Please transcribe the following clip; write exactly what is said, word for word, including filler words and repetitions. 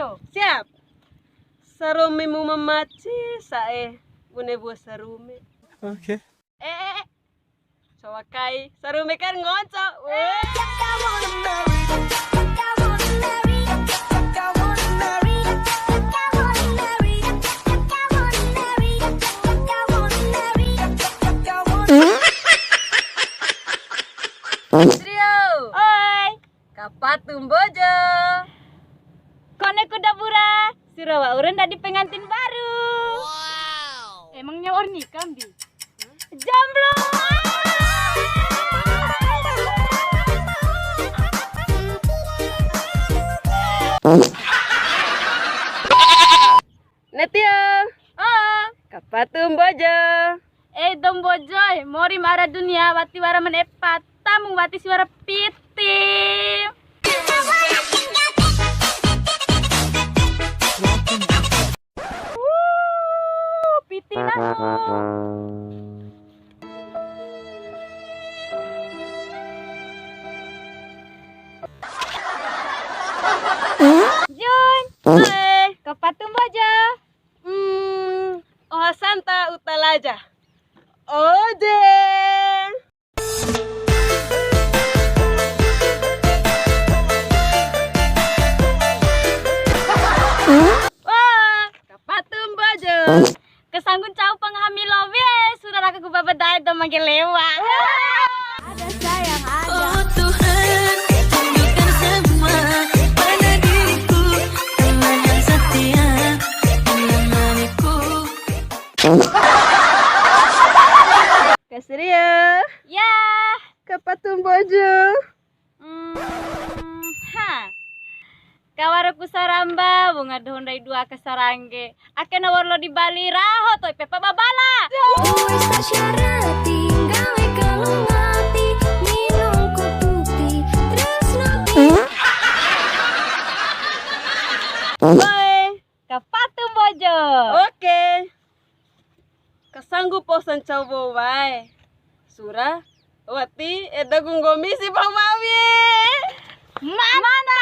Siap. Sarumemu ma maci, sa'e bune bua sarume. Oke. Eh, eh, eh. Cowa kai, sarume kan ngonco. Weh. Trio. Oi. Kapatu Mbojo. Kone ku da bura, sura wa'ura ndadi pengantin baru. Emangnya wa'ur nikah, Mbi? Jomblo. Netio. Oh. Kapatu Mbojo. Eh, dou Mbojo, eh, mori ma ara dunia, wati wara ma ne'e patamu, wati si wara piti. Wuh, piti nahu. Jun. Oi. Kapatu Mbojo. Hmm, oha santa uta laja. Oje. Wah, kapatu Mbojo. Kasanggu ncau pangaha mi lowi, sura raka ku baba dae dou ma ngge lewa. Ada sayang, ada. Oh Tuhan, tunjukkan semua pada diriku, Tuhan yang setia menemaniku. Kasria. Ya. Kapatu Mbojo. Hmm, ha. Kawara ku saramba, wunga doho ndai dua aka sarangge. Ake na wa'ur lao di Bali, raho to'i pepa babala. Wis ta syarati, nggawe kalung ati, minum kopi putih, tresno. Oi, kapatu Mbojo. Oke. Kasanggu posan cau wowae. Sura, wati, eda ku nggomi si pau mawi. Mantap.